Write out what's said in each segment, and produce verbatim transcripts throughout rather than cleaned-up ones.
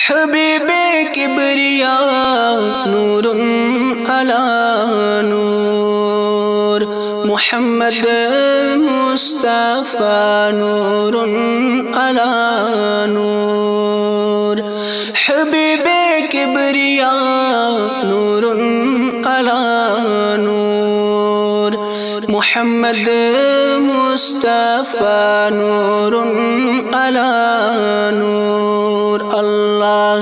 حبیب کبریا نور علی نور، محمد مصطفی نور علی نور، حبیب کبریا نور علی نور، محمد مصطفی نور علی نور۔ اللہ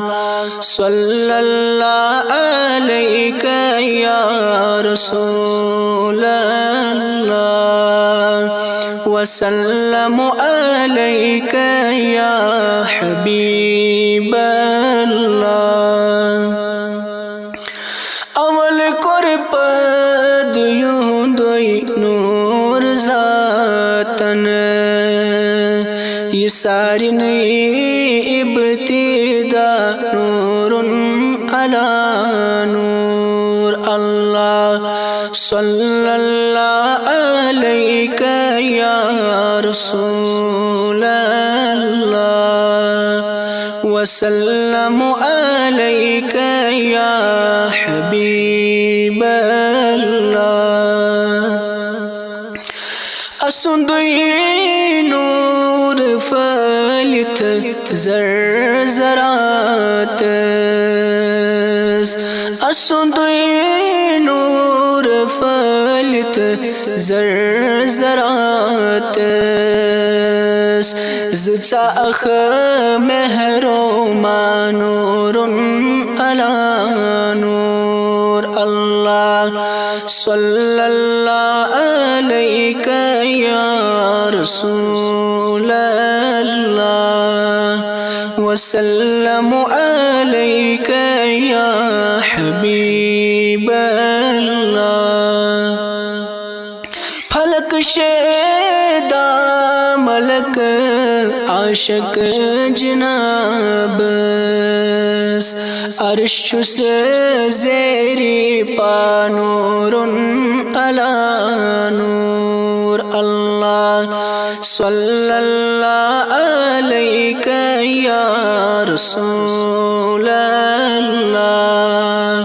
صلی اللہ علیک یا رسول اللہ، وسلم علیک یا حبیب اللہ۔ اول کوٚر پٲدٕ یِہُنٛدُے نوٗر ذاتن، یہِ سارنٕے ابتدا نوٗر علی نوٗر۔ اللہ صلی اللہ علیک یا رسول اللہ، وسلم علیک یا حبیب اللہ۔ اسُنٛدُے نوٗر پھٔلِتھ زر زراتس، اسُنٛدُے نوٗر پھٔلِتھ زر زراتس، زٕ ژاکھ مہرو ما نوٗر علی نوٗر۔ اللہ صلی اللہ علیک یا رسول اللہ، وسلم علیک یا حبیب اللہ۔ فلک شیدا ملک عاشق جنابس، عرش چھُس زیری پا نوٗر علی نوٗر۔ اللہ صلی اللہ علیک یا رسول اللہ،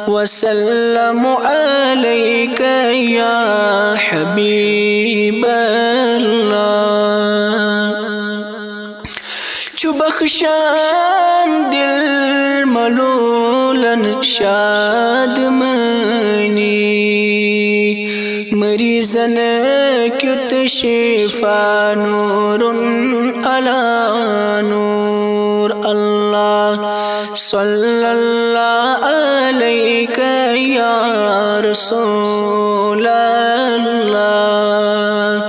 وسلم علیک یا حبیب اللہ۔ چھُ بخشان دل ملولن شادمٲنی، مریضن کیُتھ شفا نوٗر علی نوٗر۔ اللہ صلی اللہ علیک یا رسول اللہ،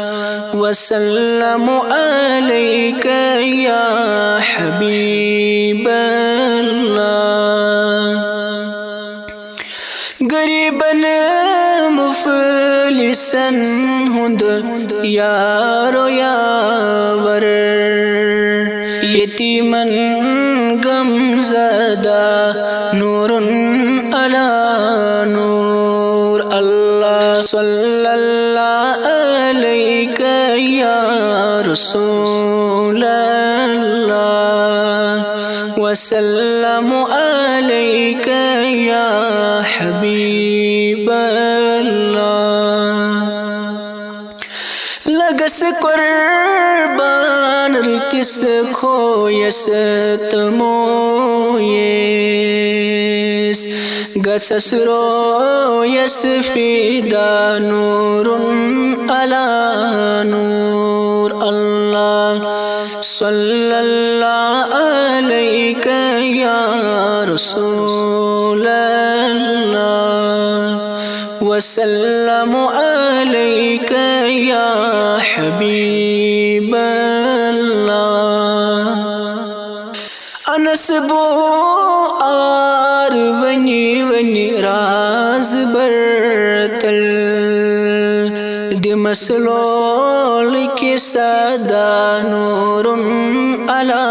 وسلم علیک یا حبیب اللہ۔ غریبن مفلسن ہُنٛد یارو یاور، یتیمن غم زدہ نوٗر علی نوٗر۔ اللہ صلی اللہ علیک یا رسول اللہ، وسلم علیک یا حبیب اللہ۔ لگس قربان رٕتِس خویس تہٕ مویس، گژھس رویس فدا نوٗر علی نوٗر۔ اللہ صلی اللہ علیک یا رسول اللہ، وسلم علیک یا حبیب اللہ۔ انس بو آر ونی ونی راز برتل، دمس لول کی صدا نور علی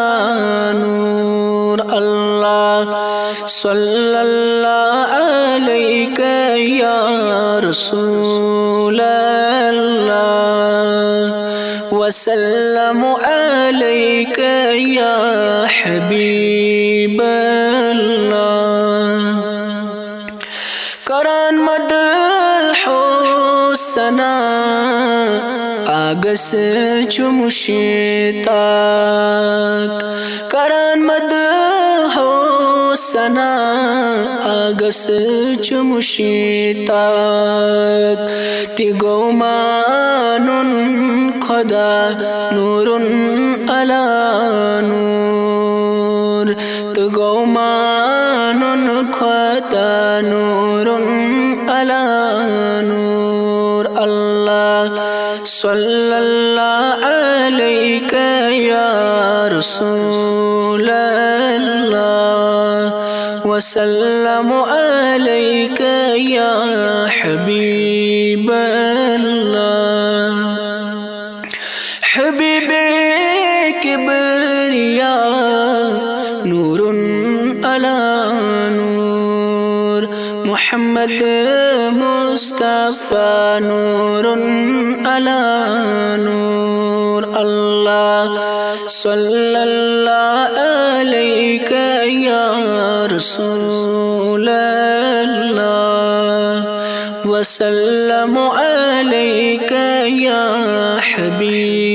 نور۔ اللہ صلی اللہ علیک یا رسول اللہ، وسلم علیک یا حبیب اللہ۔ کران مدح و ثنا آگس چو مشتاق، کران مدح و ثنا آگس چو مشتاق۔ تہ گو مانن خدا نور علی نور، تہ گو مانن خدا نور علی نور۔ اللہ صلی اللہ علیک یا رسول اللہ، وسلم علیک یا حبیب اللہ۔ حبیب کبریا نور علی نور، محمد مصطفی نور علی نور۔ اللہ صلی اللہ علیک یا رسول اللہ، وسلم علیک یا حبیب